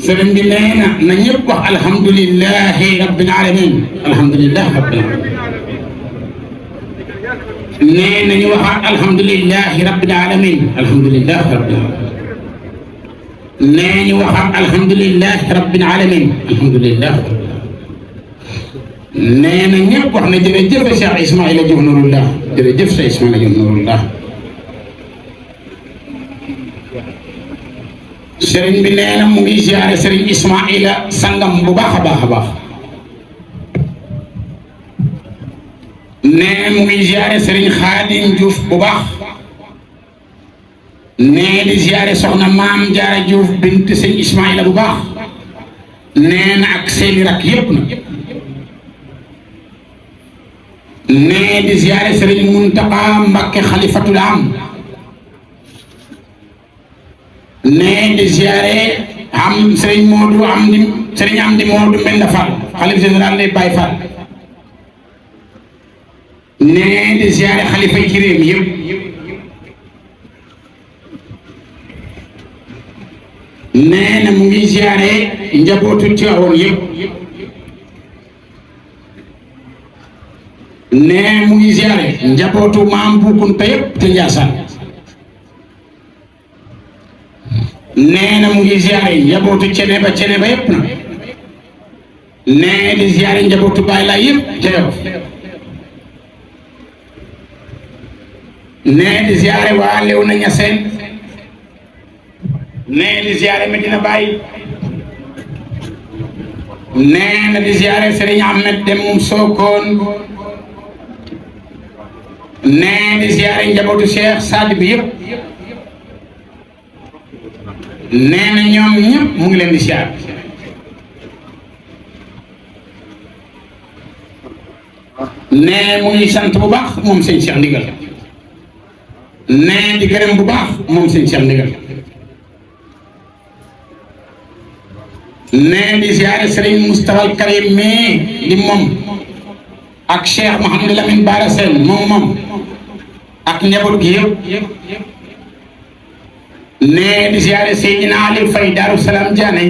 sëriñ bi nee na ñëpp wax alhamdulillahi rabbil alamin alhamdulillahi rabbil alamin nee nañu waxaat alhamdulillahi rabbil alamin alhamdulillahi rabbil alamin nee ñu waxaat alhamdulillahi rabbil alamin alhamdulillahi rabbil alamin nee na ñëpp wax na jërëjëf Cheikh Ismaïla Diop Nouroullah jërëjëf Cheikh Ismaïla Diop Nouroullah sëriñ bi nee na mu ngi ziare sëriñ Ismaïla sangam bu baax a baax a baax nee mu ngi ziare sëriñ Xaadim Diouf bu baax nee di ziare soxna maam Jaara Diouf bint sëriñ Ismaïla bu baax nee na ak seeni rak yépp na nee di ziare sëriñ Muntaqa Mbakke xalifatul am nee di ziare am sëriñ Modou Amdi Modou Mbenda Fall xalif général lay Baye Fall nee di ziare xalifa yi ci réew mi yëpp nee na mu ngi ziare njabootu Tiwaawan yëpp nee mu ngi ziare njabootu maam Bu Kunta yëpp te Njaasaan nee na mu ngi ziare njabootu Ceneba yëpp na nee di ziare njabootu Baay Laay yëpp ca Yoff nee di ziare waa Léona Niassène nee di ziare Medina Baye nee na di ziare Serigne Ahmed Dem moom Sokone nee di ziare njabootu Cheikh Saadi bi yëpp nee na ñoom ñëpp mu ngi leen di ziare nee mu ngi sant bu baax moom sëñ Cheikh Ndigal nee di gërëm bu baax moom sëñ Cheikh Ndigal nee di ziare Serigne Moustapha Al Karim mais di moom ak Cheikh Mouhamadou Lamine Bara Sène moom ak njaboot gi yëpp nee di ziare Seydina Aliou Faye Darou Salam Diané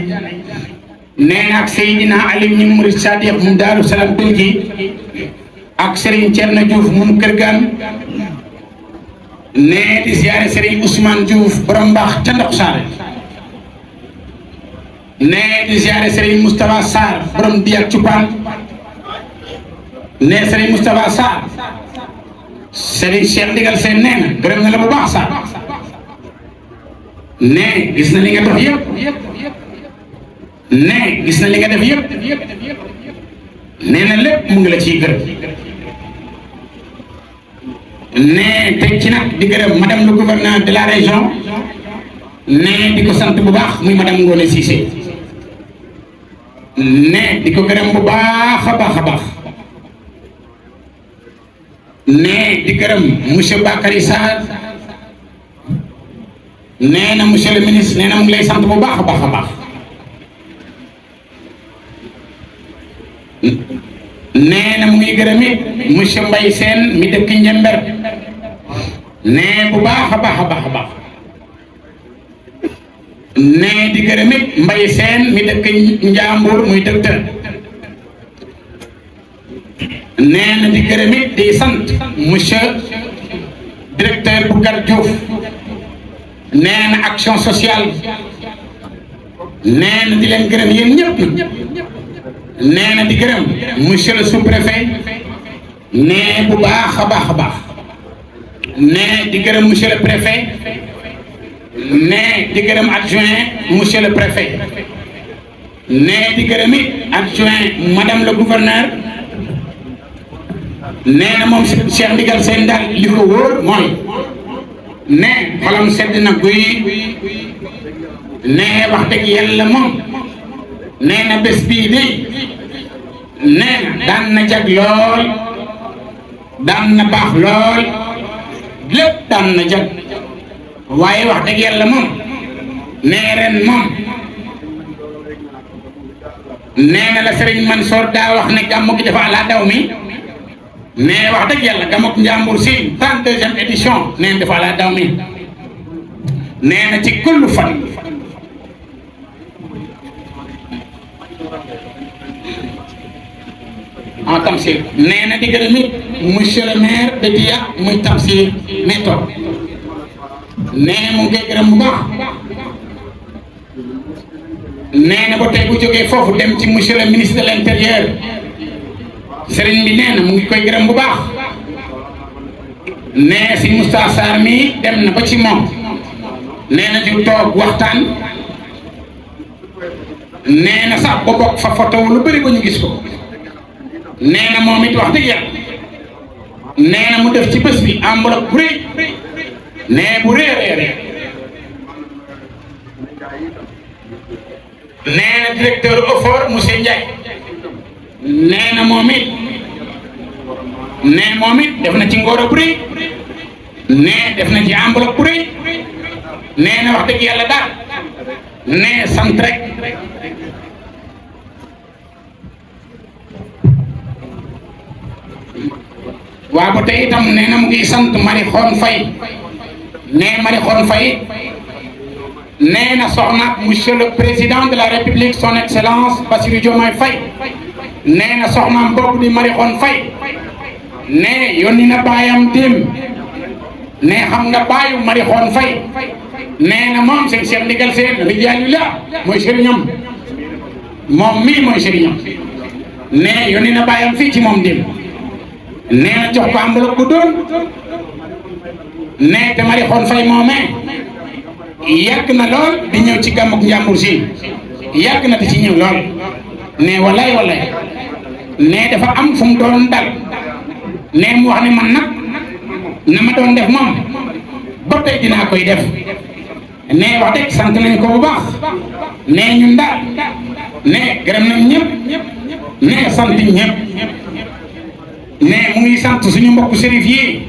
nee na ak Seydina Aliou ñu Murid Sadiq mu Darou Salam Belgi ak Serigne Thierno Diouf mu Kër Gan nee di ziare Serigne Ousmane Diouf borom mbaax ca Ndox Saare nee di ziare Serigne Moustapha Sarr borom Diak Cupaan nee Serigne Moustapha Sarr Serigne Cheikh Ndigal Sène nee na gërëm na la bu baax Sarr nee gis na li nga dox yëpp nee gis na li nga def yëpp nee na lépp mu ngi la ciy gërëm nee teg ci nag di gërëm madame le gouverneur de la région nee di ko sant bu baax muy madame Ngone Cissé nee di ko gërëm bu baax a baax a baax nee di gërëm monsieur Bakary Sarr nee na monsieur le ministre nee na mu ngi lay sant bu baax a baax a baax nee na mu ngi gërëm it monsieur Mbaye Sène mi dëkk Njember nee bu baax a baax a baax a baax nee di gërëm it Mbaye Sène mi dëkk Njambur muy docteur nee na di gërëm it di sant monsieur directeur Boucar Diouf nee na action sociale nee na di leen gërëm yéen ñëpp nee na di gërëm monsieur le sous-préfet nee bu baax a baax a baax nee di gërëm monsieur le préfet nee di gërëm adjoint monsieur le préfet nee di gërëm it adjoint madame le gouverneur nee na moom Cheikh Ndigal Sène daal li ko wóor mooy nee xolam sedd na guy nee wax dëgg yàlla moom nee na bés bii de nee na daan na jag lool daan na baax lool lépp daan na jag waaye wax dëgg yàlla moom nee ren moom nee na la Serigne Mansour daa wax ne gàmmu gi dafa ala daw mi mais wax dëgg yàlla gàmmu Njambur si 32e édition nee na dafa ala daw mi nee na ci kullu fan en Tamsir nee na di gërëm it monsieur le maire de Dia muy Tamsir méthode nee na mu ngi koy gërëm bu baax nee na ba tey bu jógee foofu dem ci monsieur le ministre de l'intérieur sëriñ bi nee na mu ngi koy gërëm bu baax nee si Moustapha Sarr mi dem na ba ci moom nee na ñu toog waxtaan nee na sax ba bokk fa photo lu bëri ba ñu gis ko nee na moom it wax dëgg yàlla nee na mu def ci bés bi enveloppe bu rëy nee bu rëy nee na directeur OFOR monsieur Ndiaye nee na moom it def na ci ngóoro bu rëy nee def na ci enveloppe bu rëy nee na wax dëgg yàlla daal nee sant rek waaw ba tey itam nee na mu ngi sant Marie Khone Faye nee Marie Khone Faye nee na soxna monsieur le président de la république son excellence Bassirou Diomaye Faye nee na soxnaam boobu di Marie Khone Faye nee yónni na baayam démb nee xam nga baayu Marie Khone Faye nee na moom seen Cheikh Ndigal Sène rijaalillah mooy sëriñam moom mii mooy sëriñam nee yónni na baayam fii ci moom démb nee na jox ko enveloppe bu doon nee te Marie Khone Faye moomee yàgg na lool di ñëw ci gàmmuk Njàmbur si yàgg na di ci ñëw lool nee wallaay nee dafa am fu mu doon dal nee mu wax ne man nag na ma doon def moom ba tey dinaa koy def nee wax dëgg sant nañ ko bu baax nee ñun daal nee gërëm nañ ñëpp nee sant ñëpp nee mu ngi sant suñu mbokku sérif yi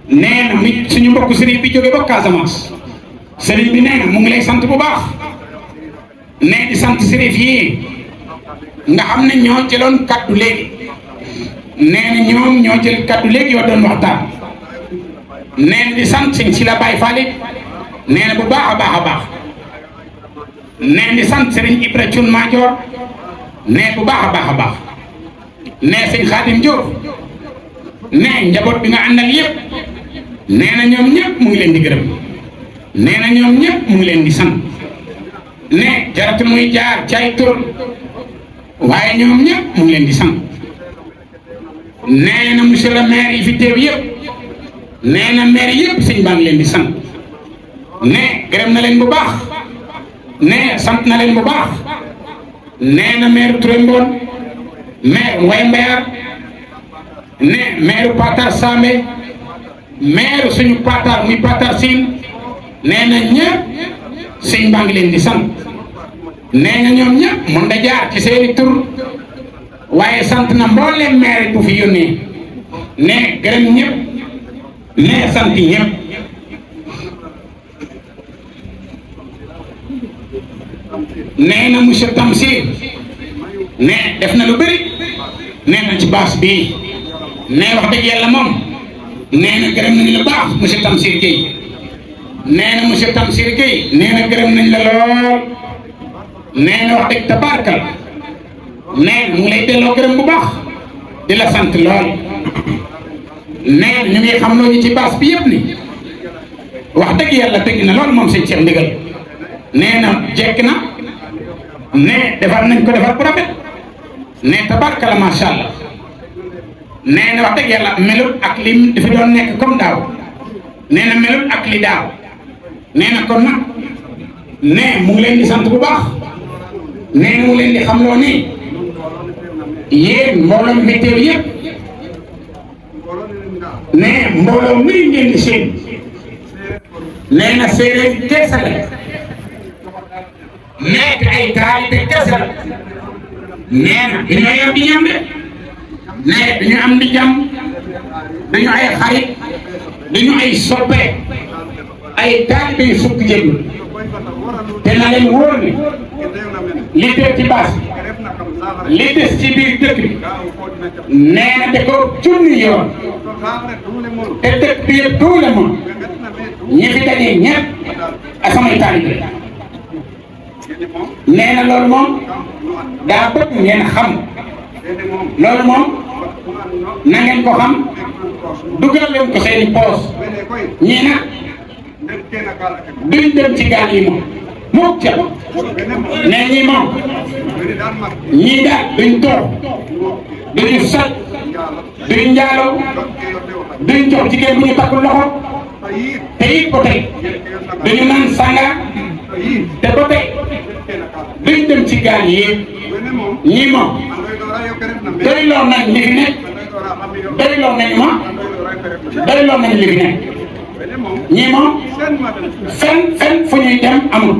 nee na mi suñu mbokku sérif bi jóge ba Casamance sérif bi nee na mu ngi lay sant bu baax nee di sant sérif yi nga xam ne ñoo jëloon kaddu léegi nee na ñoom ñoo jël kaddu léegi yoo doon waxtaan nee na di sant sëñ si la Baye Fall nee na bu baax a baax nee na di sant Serigne Ibra Thioune Madior nee bu baax a baax nee sëñ Khadim Diop nee njaboot bi nga àndal yëpp nee na ñoom ñëpp mu ngi leen di gërëm nee na ñoom ñëpp mu ngi leen di sant nee jaratu muy jaar ci ay tur waaye ñoom ñëpp mu ngi leen di sant nee na monsieur le maire yi fi teew yëpp nee na maire yëpp sëñ baa ngi leen di sant nee gërëm na leen bu baax nee sant na leen bu baax nee na maire Touré Mbone maire Ngoye Mbayar ne maire Patar Sambe maire suñu Patar muy Patar Sine nee na ñëpp sëñ baa ngi leen di sant nee na ñoom ñëpp mën da jaar ci seeni tur waaye sant na mboolem maire bu fi yónnee ne gërëm ñëpp ne sant ñëpp nee na monsieur Tamsir ne def na lu bëri nee na ci baas bii ne wax dëgg yàlla moom nee na gërëm nañ la baax monsieur Tamsir Gueye nee na monsieur Tamsir Gueye nee na gërëm nañ la lool nee na wax dëgg tabarkal nee na mu ngi lay delloo gërëm bu baax di la sant lool nee na ñu ngi xam loo ñu ci baas bi yëpp ni wax dëgg yàlla dëgg na lool moom sëñ Cheikh Ndigal nee na jekk na ne defar nañ ko defar bu rafet ne tabarkala macha allah nee na wax dëgg yàlla melut ak li dafa doon nekk comme daaw nee na melut ak li daaw nee na kon nag ne mu ngi leen di sant bu baax nee na mu leen di xamloo ni yéen mbooloo mi fi teew yëpp ne mbooloo mi ngeen di seen nee na séeréer kese la nekk ay taalibe kese la nee na dañoo yem di ñam de nee dañu am di jàmm dañu ay xarit dañu ay soppe ay taalibe yu fukk jégul te na leen wóor ni li des ci baas li des ci biir dëkk bi nee na da ko junni yoon te dëkk bi yëpp tout le monde ñi fi daje ñëpp ak samay taalibe nee na loolu moom daa bëgg ngeen xam loolu moom na ngeen ko xam dugal leen ko seeni poos ñii nag duñ dem ci gaal yi moom mukk ca nee ñii moom ñii daal duñ toog duñu sat duñ njaaloo duñ jox jigéen bu ñu takkul loxo te it ba tey duñu naan sanga te ba tey duñ dem ci gaal yi ñii moom doyloo nañ li fi nekk doyloo nañ ma doyloo nañ li fi nekk ñii moom fen fu ñuy dem amul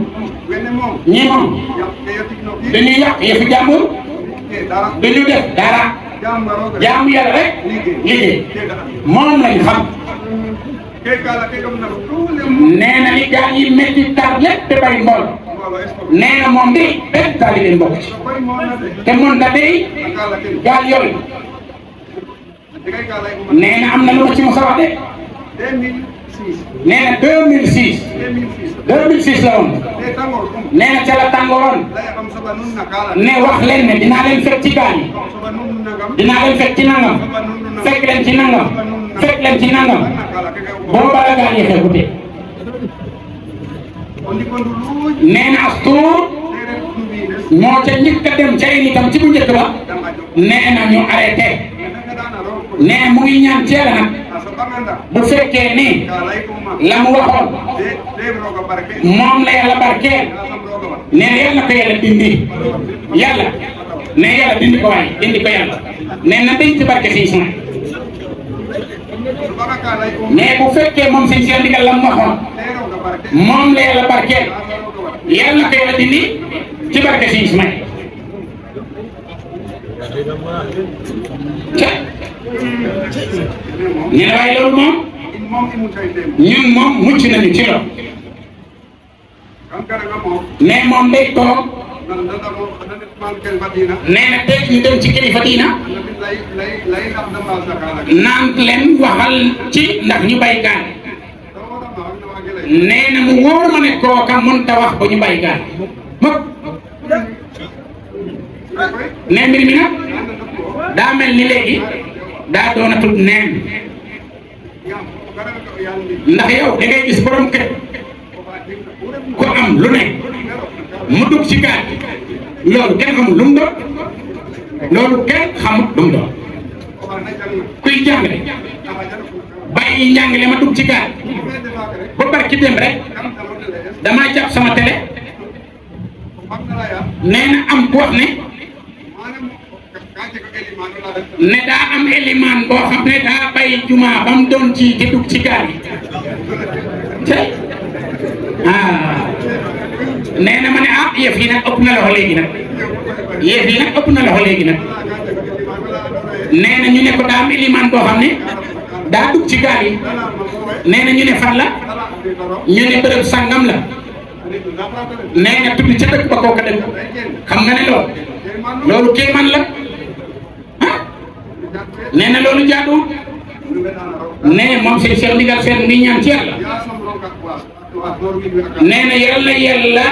ñii moom dañuy yàq yëfu jàmbur dañu def dara jaamu yàlla rek liggéey moom lañ xam nee na li gaal yi métti tar lépp te bay mbool nee na moom de benn taalibe mbokk ci te moom da day gaal yooyu nee na am na lu ma ci mos a wax de nee na 2006 la woon nee na ca la tàngooroon ne wax leen ne dinaa leen fekk ci gaal yi dinaa leen fekk ci nangam fekk leen ci nangam fekk leen ci nangam booba la gaal yi xeexute nee na as tuur moo ca njëkk a dem ca nitam ci bu njëkk ba nee na ñu arrêté nee mu ngi ñaan ci Yàlla nag bu fekkee ni la mu waxoon moom la Yàlla barkeel nee na Yàlla na ko Yàlla dindi Yàlla nee Yàlla dindi ko waaye dindi ko Yàlla nee na dañ ci barke si Ismaïl mais bu fekkee moom sëñ Cheikh Ndigal la mu waxoon moom la Yàlla barkeel Yàlla na ko Yàlla dindi ci barke si Ismaïl ñu ne waaye loolu moom ñun moom mucc nañu ci loolu mais moom day toog nee na tey ñu dem ci kilifa diina naan leen waxal ci ndax ñu bay gaal nee na mu wóor ma ne kooka mënta wax ba ñu bay gaal mukk ne mbir mi nag daa mel ni léegi daa doonatul neen ndax yow da ngay gis borom kër ko am lu ne mu dugg ci gaal loolu kenn xamul lu mu doon loolu kenn xamul lu mu doon kuy jàngale bàyyi njàngale ma dugg ci gaal ba barki dem rek damaa jàpp sama télé nee na am ku wax ne daa am élimaan boo xam ne daa bay juma ba mu doon ci te dugg ci gaal yi nee na ma ne ah yëf yi nag ëpp na loxo léegi nag yëf yi nag ëpp na loxo léegi nag nee na ñu ne ko daa am élimaan boo xam ne daa dugg ci gaal yi nee na ñu ne fan la ñu ne bërëb sangam la nee na tudd ca dëkk ba kooka dëkk xam nga ne loolu kéemaan la nee na loolu jaaduwul nee moom seen Cheikh Ndigal Sène mi ñaan ci Yàlla nee na Yàlla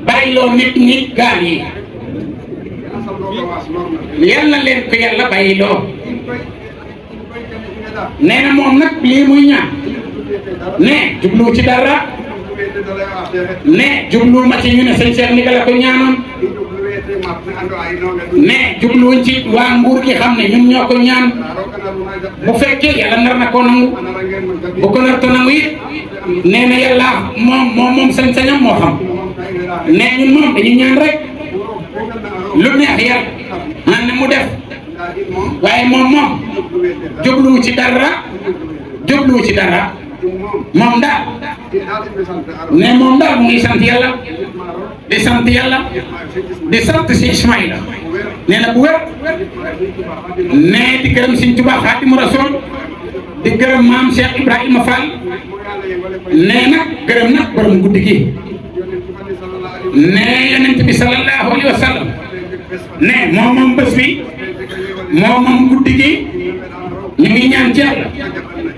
bàyyiloo nit ñi gaal yi Yàlla leen ko Yàlla bàyyiloo nee na moom nag lii muy ñaan ne jublu ci dara ne jublu ma ci ñu ne sëñ Cheikh Ndigal la ko ñaanoon ne jubluwuñ ci waa nguur gi xam ne ñun ñoo ko ñaan bu fekkee Yàlla nar na ko nangu bu ko nar to nangu it nee na Yàlla moom sañ-sañam moo xam ne ñun moom dañu ñaan rek lu neex Yàlla ne mu def waaye moom jubluwu ci dara moom daal ne moom daal mu ngi sant Yàlla di sant Yàlla di sant si Ismaïla nee na bu wér ne di gërëm Sëñ Tuubaa Xaadimu Rasuul di gërëm maam Cheikh Ibrahima Fall nee nag gërëm nag borom guddi gi ne yonent bi sallallahu alayhi wa sallam ne moom bés bi moom guddi gi ñu ngi ñaan ci Yàlla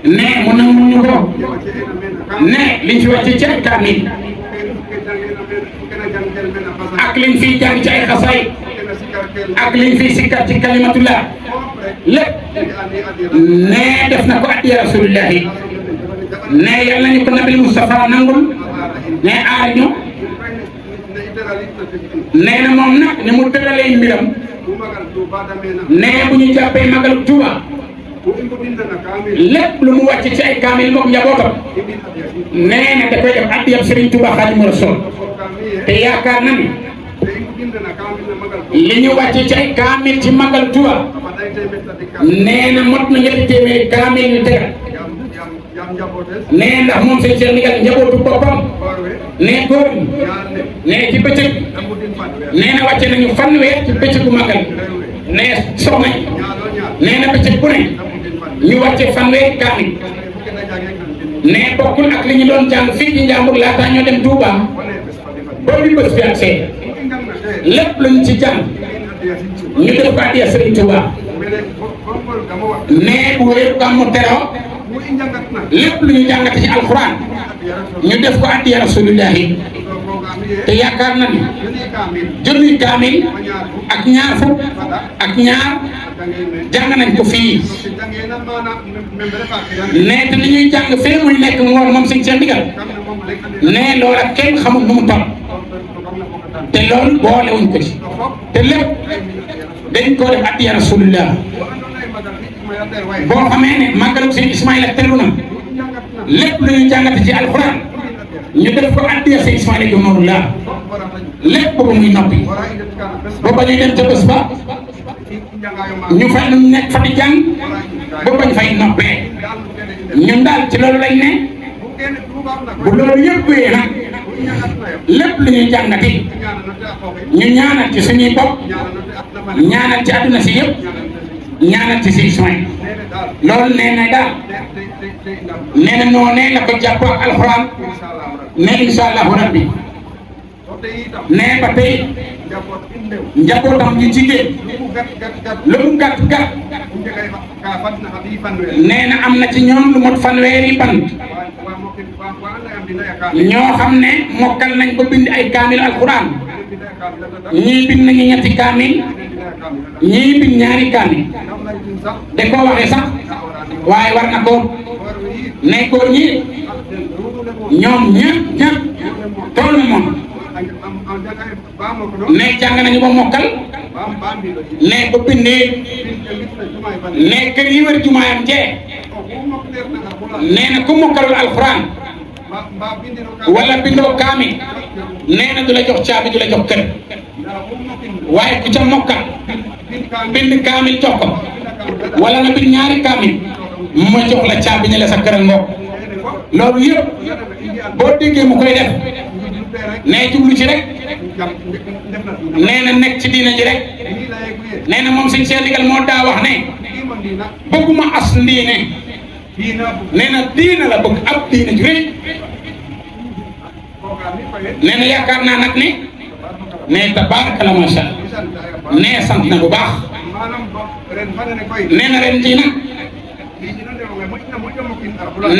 ne mu nangul ñu ko ne liñ fi wàcce ci ay kaamil ak liñ fiy jàng ci ay xasaay ak liñ fiy sikkar ci kalimatullah lépp ne def na ko addiya rasulillahi ne yàlla nañu ko nabil Mustafa nangul ne aar ñu nee na moom nag ni mu tëralee mbiram ne bu ñu jàppee magalu Tuuba lépp lu mu wàcc ci ay kaamil moom njabootam nee na da koy def addiyam Serigne Touba Xaadimu Rasuul te yaakaar na ni li ñu wàcc ci ay kaamil ci magal Tuuba nee na mot na ñetti téeméeri kaamil ñu tegal nee ndax moom seen ndigal njabootu boppam nee góor nee ci bëccëg nee na wàcce nañu fanweer ci bëccëgu magal nee soxna nee na bëccëg bu ne ñu wàcce fanweeri kaamil nee bokkul ak li ñu doon jàng fii ci Njàmbur laata ñoo dem Touba ba bi bés bi ak see lépp luñ ci jàng ñu def ko addiya Sëriñ Touba nee bu wéeru gàmmu teroo lépp lu ñu jàngate ci alxuraan ñu def ko addiya rasulillahi te yaakaar na ni junniy kaamil ak ñaar fukk ak ñaar jàng nañ ko fii ne te li ñuy jàng fee muy nekk ngoon moom sëñ Cheikh Ndigal ne loola kenn xamul nu mu toll te loolu boolewuñ ko ci te lépp dañ koo def addiya rasulillah boo xamee ne màggalu sëñ Ismaïla teru na lépp lu ñu jàngate ci alxuraan ñu def ko addiya sëñ Ismaïla Jomarullah lépp boobu muy noppi ba ba ñuy dem ca bés ba ñu fay ñu nekk fa di jàng ba bañ fay noppee ñun daal ci loolu lañ ne bu loolu yëpp wéyee nag lépp lu ñuy jàngati ñu ñaanal ci suñuy bopp ñaanal ci àdduna si yëpp ñaanal ci si Ismaïla loolu nee na daal nee na noonee la ko jàpp ak alxuraan ne insha allahu rabbi nee ba tey njabootam ñu jigéen lu mu gàtt gàtt nee na am na ci ñoom lu mot fanweeri bant ñoo xam ne mokkal nañ ba bind ay kaamil alxuraan ñii bind nañu ñetti kaamil ñii bind ñaari kaamil da koo waxee sax waaye war na ko ne góor ñi ñoom ñëpp tool na moom ne jàng nañu ba mokkal ne ba bindee ne kër yi wër jumaayam jee nee na ku mokkalul alxuraan wala bindoo kaamil nee na du la jox caabi du la jox kër waaye ku ca mokkal bind kaamil jox ko wala nga bind ñaari kaamil ma jox la caabi ne la sa këral ngoo loolu yëpp boo déggee mu koy def nee jublu ci rek nee na nekk ci diina ji rek nee na moom sëñ Cheikh Ndigal moo daa wax ne bëgguma as ndiine nee na diina la bëgg ab diina ju rëy nee na yaakaar naa nag ne nee tabaarkalla macha Allah nee sant na bu baax nee na ren jii nag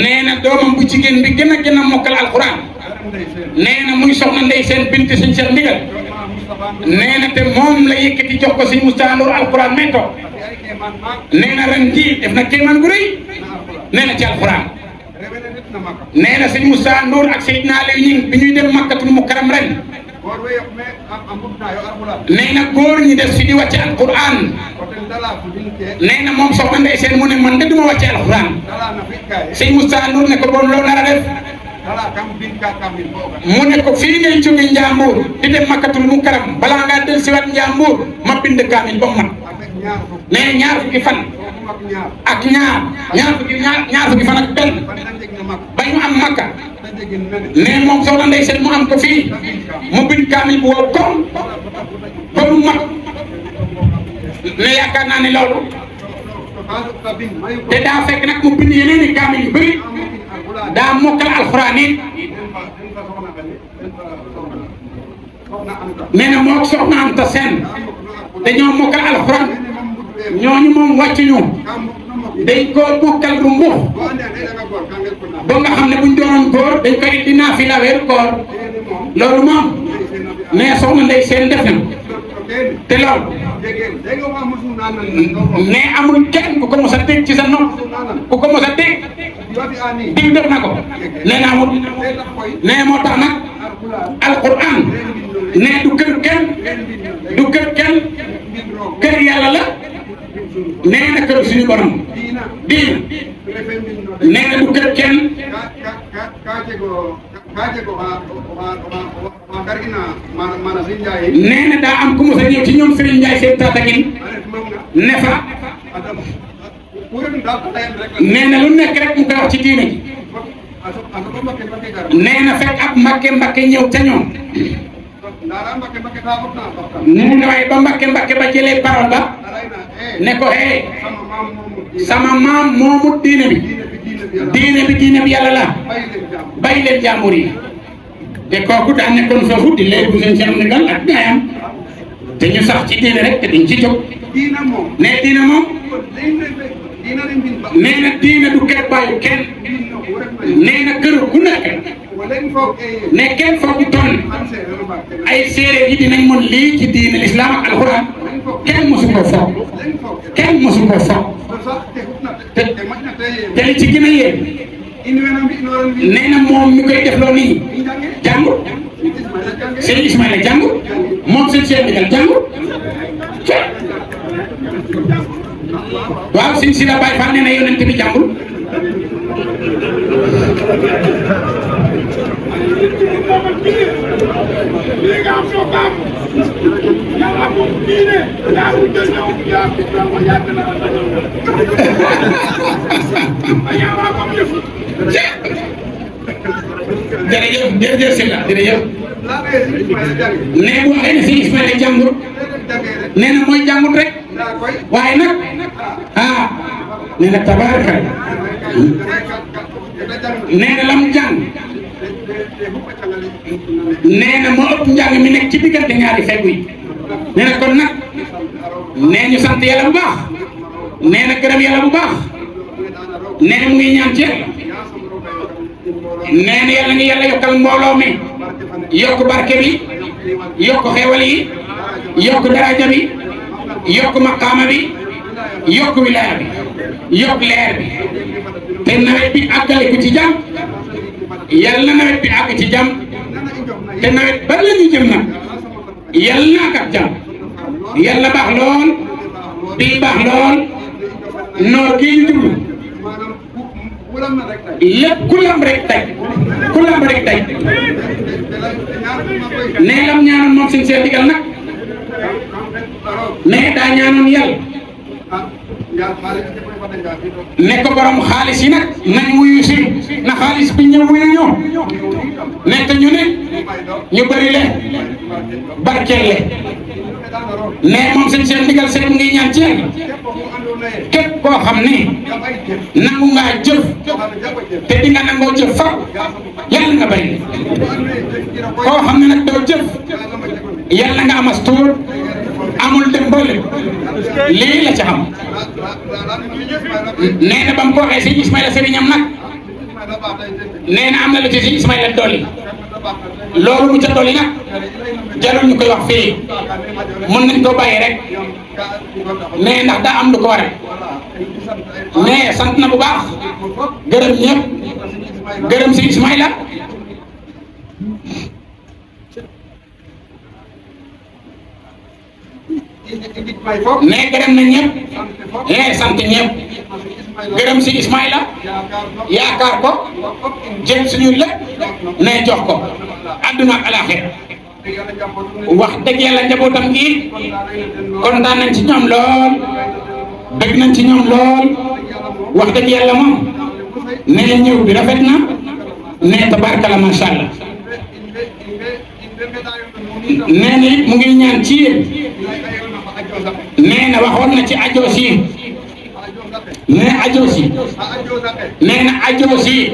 nee na doomam bu jigéen bi gën a mokkal alxuraan nee na muy soxna Ndey Seen binti sëñ Cheikh Ndigal nee na te moom la yëkkati jox ko sëñ Moustapha Ndour alxuraan meto nee na ren jii def na kéemaan gu rëy nee na ci alxuraan nee na sëñ Moustapha Ndour ak Seydina Aliou Ñing bi ñuy dem Makkatul Mukarram ren nee na góor ñi def si di wàcce alxuraan nee na moom soxna Ndey Seen mu ne man de duma wàcce alxuraan sëñ Moustapha Ndour ne ko bon loo nar a def mu ne ko fii ngay jóge Njàmbur di dem Makkatul Mukarram balaa ngaa del si wat Njàmbur ma bind kaamil ba mu mat nee ñaar fukki fan ak ñaar fukki fan ak benn ba ñu am Makka nee moom soxna Ndey Seen mu am ko fii mu bind kaamil bu wow koŋ ba mu mat ne yaakaar naa ne loolu te daa fekk nag mu bind yeneen i kaamil yu bëri daa mokkal alxuraan it nee na moo soxna Anta Seen dañoo mokkal alxuraan ñooñu moom wàcc ñu dañ koo bokkal du mbux ba nga xam ne buñ doonoon góor dañ koy indi naafila weeru koor loolu moom mais soxna Ndeye Sène def na te loolu ne amul kenn ku ko mos a dégg ci sa nopp ku ko mos a dégg diw def na ko nee na amul ne moo tax nag alquran ne du kër kenn du kër kenn kër yàlla la nee na kër suñu borom diina nee na du kër kenn nee na daa am ku mos a ñëw ci ñoom Serigne Ndiaye seen taatakin ne fa nee na lu nekk rek mu koy wax ci diine ji nee na fekk ab Mbàkke ñëw ca ñoom nee na waaye ba Mbàkke ba jëlee parole ba ne ko hey sama maam moomu diine bi yàlla la bàyyi leen jàmbur yi te kooku daa nekkoon foofu di léegi bu seen seen ndigal ak gaayam te ñu sax ci diine rek te duñ ci jóg ne diine moom nee na diine du kër bàyyi kenn nee na kër ku nekk ne kenn foofu toll ay séeréer yi dinañ mën lii ci diine l'islam ak alxuraan kenn mosu ko foog te li ci gën a yéen nee na moom mi koy def loo nii jàngu sëñ Ismaïla jàngu moom sëñ Cheikh Ndigal jàngu waaw sëñ Sida Baye Fall nee na yonent bi jàngul jërëjëf Sylla jërëjëf nee bu waxee ne si Ismaïla jàngut nee na mooy jàngut rek waaye nag nee na tabaraka nee na lam jàng nee na moo ëpp njàng mi nekk ci diggante ñaari feggu yi nee na kon nag nee ñu sant yàlla bu baax nee na gërëm yàlla bu baax nee na mu ngi ñaan ci yàlla nee na yàlla ngi yàlla yokkal mbooloo mi yokk barke bi yokk xéewal yi yokk daraja bi yokk maqaama bi yokk wilaaya bi yokk leer bi te nawet bi àggale ko ci jàmm yàlla na nawet bi àgg ci jàmm te nawet ba la ñu jëm nag yàlla na àgg ak jàmm yàlla baax lool bii baax lool noor gii ñu jublu lépp ku lamb rek taj nee lam ñaanoon moom seen seen digal nag nee daa ñaanoon yàlla ne ko borom xaalis yi nag nañ wuyu si na xaalis bi ñëw wuyu ñoo nekk ñu ne ñu bëri le barkeel le ne moom seen seen digal seen mu ngi ñaan ci yàlla képp koo xam ne nangu ngaa jëf te di nga nangoo jëf fa yàlla nga bëri koo xam ne nag doo jëf yàlla nga amas tuur amul dem boole lii la ci xam nee na ba mu ko waxee si Ismaïla sëriñam nag nee na am na lu ci si Ismaïla dolli loolu mu ca dolli nag jarul ñu koy wax fii mën nañ ko bàyyi rek mais ndax daa am lu ko waral mais sant na bu baax gërëm ñëpp gërëm si Ismaïla ne gërëm na ñëpp sant ñëpp gërëm si Ismaïla yaakaar ko jël suñu lépp ne jox ko àdduna ak alaaxira wax dëgg yàlla njabootam gi kontaan nañ ci ñoom lool bëgg nañ ci ñoom lool wax dëgg yàlla moom ne ñëw bi rafet na ne tabarkala macha allah nee na it mu ngi ñaan ci yéen nee na waxoon na ci ajoos yi nee ajoos yi nee na ajoos yi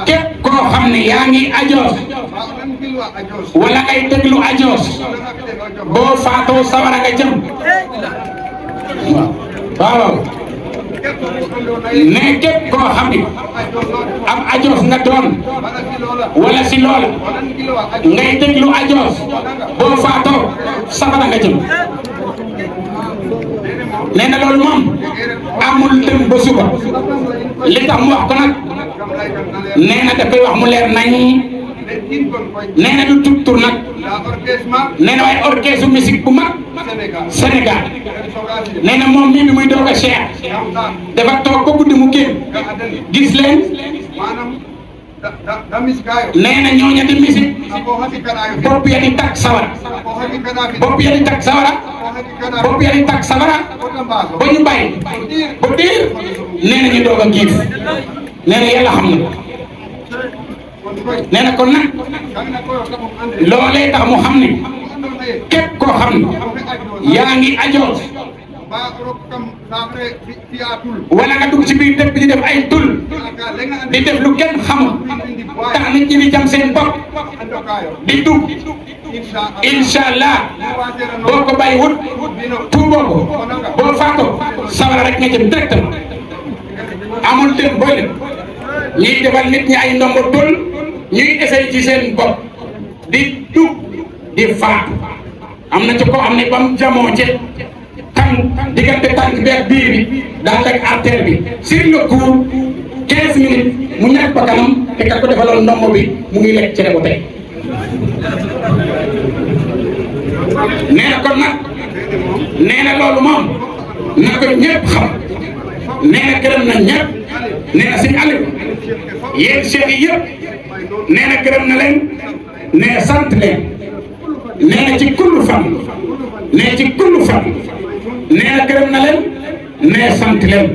képp koo xam ne yaa ngi ajoos wala ngay déglu ajoos boo faatoo sawara nga jëm waaw waaw ne képp koo xam ne am ajoos nga doon wala si loola ngay déglu ajoos boo faatoo safara nga jëm nee na loolu moom amul dem ba suba li tax mu wax ko nag nee na da koy wax mu leer nañ nee na du tur nag nee na waaye orchestre musique bu mag Sénégal nee na moom mii bi muy doog a Cheikh dafa toog ba guddi mu génn gis leen nee na ñooña di musique bopp ya di takk sawara bopp ya di takk sawara bopp ya di takk sawara ba ñu bàyyi ba diir nee na ñu doog a giif nee na yàlla xam na nee na kon nag loolee tax mu xam ne képp koo xam ne yaa ngi ajoos wala nga dugg ci biir dëkk bi di def ay tul di def lu kenn xamul tax nit ñi di jam seen bopp di dugg inshallah boo ko bàyyi wut tuuboo ko boo faatoo sawara rek nga jëm directement amul dem booy dem ñuy defal nit ñi ay ndombo tul ñuy essayé ci seen bopp di dugg di faatu am na ci ko am ne bam jamoo ci tànk diggante tànk beeg biir bi daal rek artère bi sur le coup 15 minutes mu ñàkk ba kanam te kat ko defaloon ndombo bi mu ngi lekk cere bu tey nee na kon nag nee na loolu moom na ko ñëpp xam nee na gërëm na ñëpp nee na sëñ Aliou yéen cheikh yi yëpp nee na gërëm na leen nee sant leen nee na ci kullu fan nee ci kullu fan nee na gërëm na leen nee sant leen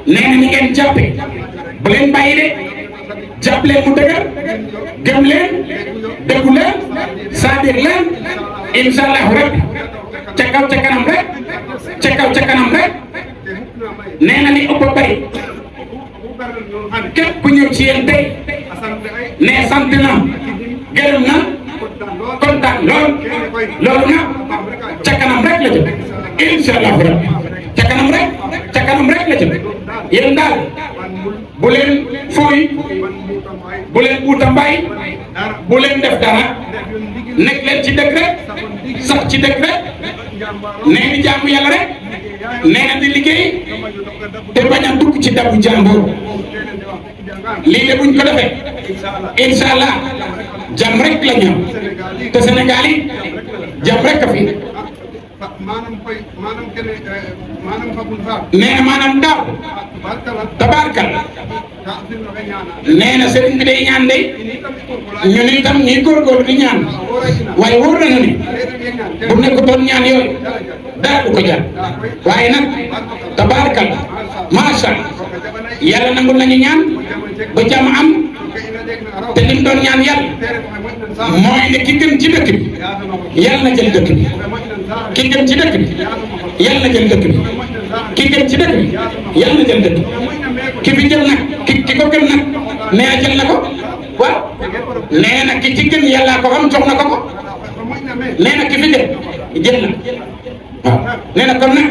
nee na ni ngeen jàppe bu leen bàyyi de jàpp leen mu dëgër gëm leen dëggu leen saadir leen incha allahu rabbi ca kaw ca kanam rek ca kaw ca kanam rek nee na li ëpp a bari képp ku ñëw ci yéen tey nee sant na gërëm na kontaan lool loolu nag ca kanam rek la jëm incha allahu rabbi ca kanam rek la jëm yéen daal bu leen fuuy bu leen buuta mbaay bu leen def dara nekk leen ci dëkk rek sax ci dëkk rek nee di jaamu yàlla rek nee na di liggéey te bañ a dugg ci dabu jàmbur lii de buñ ko defee incha allah jàmm rek la ñu te Sénégal yi jàmm rek a fi nee na maanaam daaw tabaarkal nee na sëriñ bi day ñaan day ñun itam ñuy góorgóorlu di ñaan waaye wóor na ni bu nekkutoon ñaan yooyu dara du ko jar waaye nag tabaarkal macha allah yàlla nangul nañu ñaan ba jàmm am te lim doon ñaan yàlla mooy ne ki gën ci dëkk bi yàlla na jël dëkk bi ki gën ci dëkk bi yàlla na jël dëkk bi ki gën ci dëkk bi yàlla na jël dëkk bi ki fi jël nag ki ko gën nag nee na jël na ko waaw nee na ki ci gën yàlla ko xam jox na ko ko nee na ki fi gën jël na waaw nee na kon nag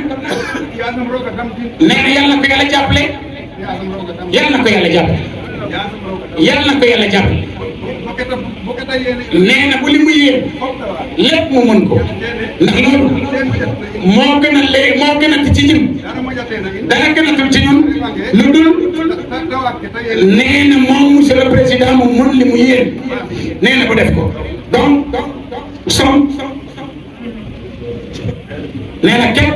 nee na yàlla na ko yàlla jàppale yàlla na ko yàlla jàppale yàlla na ko yàlla jàppale nee na bu li mu yéen lépp mu mën ko ndax loolu moo gën a léegi moo gën a ci ñun dana gën a tul ci ñun lu dul nee na moom monsieur le président mu mën li mu yéen nee na ko def ko donc som nee na képp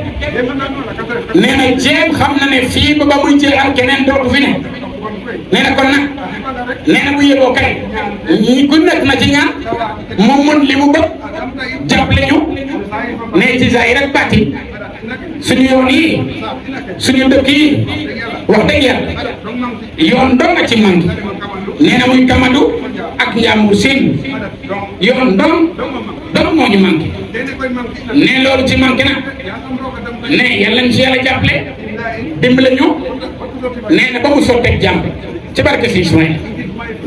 nee na jéem xam na ne fii ba muy jël ak keneen dootu fi ne nee na kon nag nee na bu yeboo kay ñi ku nekk na ci ñaan moom mën li mu bëgg jàppale ñu ne ci zaahir ak baatin suñu yoon yi suñu dëkk yi wax dëgg yàlla yoon dong nga ci manqué nee na muy Kamadu ak Njambur Siin yoon dong moo ñu manqué ne loolu ci manqué nag ne yàlla ñu si yàlla jàppale dimbale ñu nee na ba mu sotteeg jàmm ci barke si Ismaïl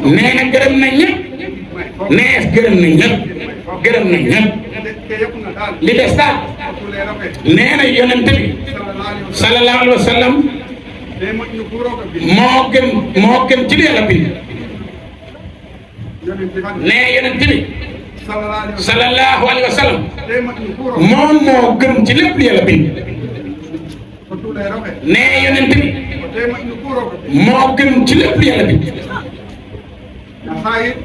nee na gërëm na ñëpp nee gërëm na ñëpp li des daal nee na yonent bi sallallahu alayhi wa sallam moo gën ci li Yàlla bind nee yonent bi sallallahu alayhi wa sallam moom moo gën ci lépp li Yàlla bind nee yonent bi moo gën ci lépp li Yàlla bind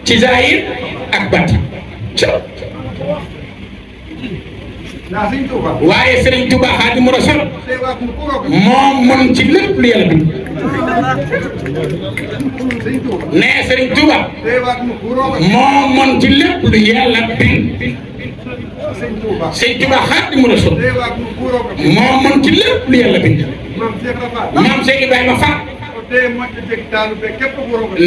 ci zahir ak baatin waaye Serigne Touba Xaadimu Rasuul moom mën ci lépp lu Yàlla bind nee Serigne Touba moom mën ci lépp lu Yàlla bind Serigne Touba Xaadimu Rasuul moom mën ci lépp lu Yàlla bind maam Cheikh Ibrahima Fall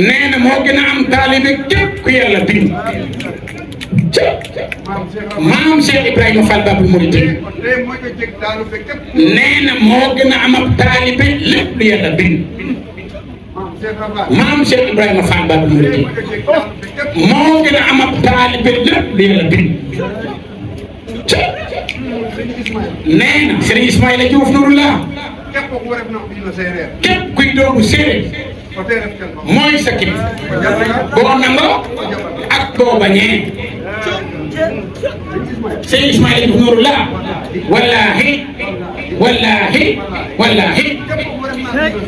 nee na moo gën a am taalibe képp ku Yàlla bind maam Cheikh Ibrahima Fall Babul Mouridine nee na moo gën a am ab taalibe lépp lu Yàlla bind maam Cheikh Ibrahima Fall Babul Mouridine moo gën a am ab taalibe lépp lu Yàlla bind nee na Serigne Ismaïla Diouf Nouroullah képp kuy doomu séeréer mooy sa kilifa boo nangoo ak boo bañee Serigne Ismaïla Diouf Nouroullah wallaahi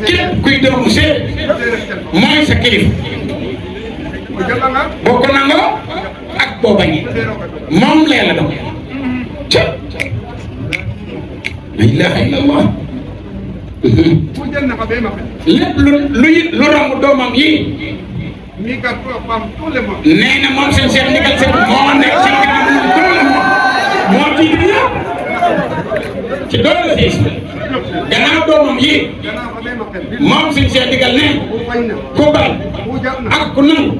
képp kuy doomu séeréer mooy sa kilifa boo ko nangoo ak boo bañee moom la Yàlla doon la ilaha illallah lépp lu romb doomam yi nee na moom seen Cheikh Ndigal Sène moo nekk seen kanam moo jiitu ñëpp ci doole la si gannaaw doomam yi moom seen Cheikh Ndigal ne ku bañ ak ku nangu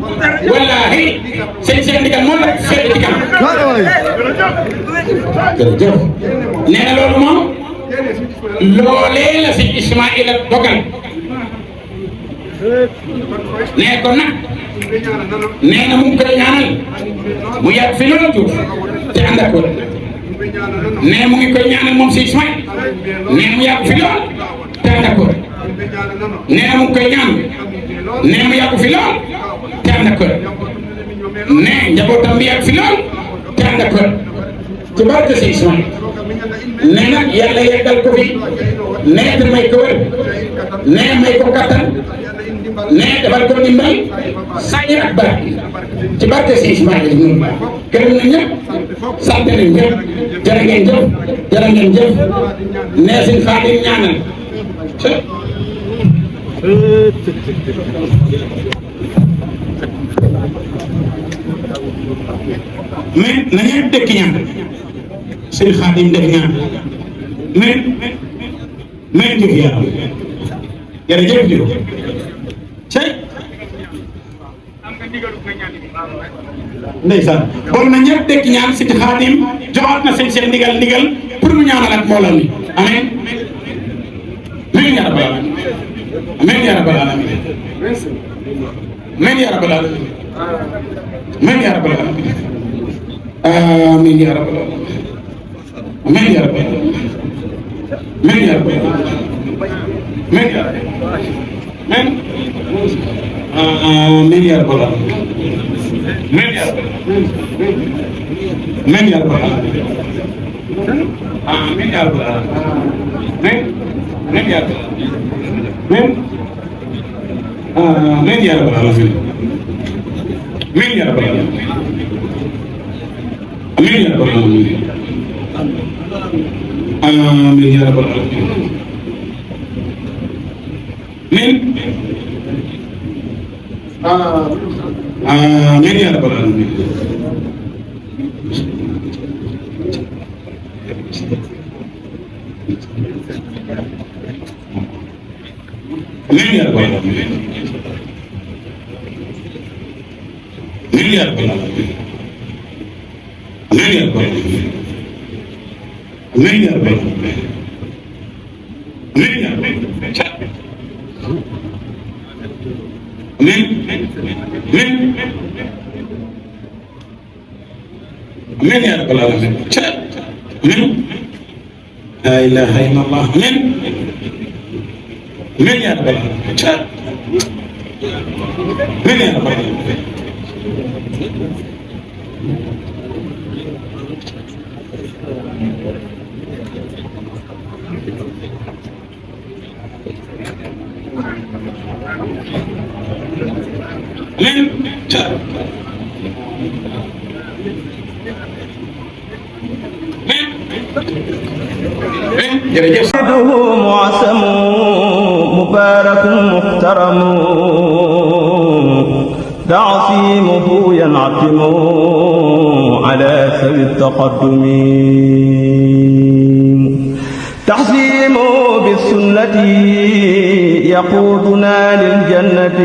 wallaahi seen Cheikh Ndigal moo la féete ci kanam jërëjëf nee na loolu moom loolee la si Ismaïla dogal nee ko nag nee na mu ngi koy ñaanal mu yàgg fi loolu tuut te ànd ak wér nee mu ngi koy ñaanal moom si Ismaïla nee mu yàgg fi lool te ànd ak wér nee na mu ngi koy ñaanal nee mu yàgg fi lool te ànd ak wér nee njabootam bi yàgg fi lool te ànd ak wér ci barke si Ismaïla nee nag Yàlla yeggal ko fi nee te may ko wér nee may ko kattan nee defal ko ndimbal sañir ak barke ci barke si Ismaïla ñun gërëm na ñëpp sant nañ ñëpp jërë ngeen jëf nee sin Xaadim ñaanal mais na ngeen dëkk ñaan seen Xaadim def ñaan mais jëf yaram jërëjëf jëf cey ndeysaan bon na ñëpp dëkk ñaan si Xaadim joxaat na seen Cheikh ndigal pour mu ñaanal ak mbooloo mi amiin amiin yaa rabbal aalamiin amiin yaa rabbal aalamiin amiin yaa rabbal aalamiin amiin yaa rabbal aalamiin amiin yaa rabbal aalamiin amiin yaa rabbal aalamiin amiin yaa rabbal aalamiin amiin yaa rabbal aalamiin amiin yaa rabbal aalamiin amiin yaa rabbal aalamiin amiin yaa rabbal aalamiin amiin yaa rabbal aalamiin amiin yaa rabbal aalamiin amiin yaa rabbal aalamiin amiin yaa rabbal aalamiin amiin amiin yaa rabbal aalamiin amiin yaa rabbal aalamiin amiin yaa rabbal aalamiin amiin yaa rabbal aalamiin amiin yaa rabbal aalamiin amiin yaa rabbal amiin amiin yaa rabbal aalamiin amiin la ilaha illallah men ya rabbal men ya rabbal jërëjëf معصم مبارك محترم تعصيمه ينعتم على سوي التقدم تحسيم بالسنة يقودنا للجنة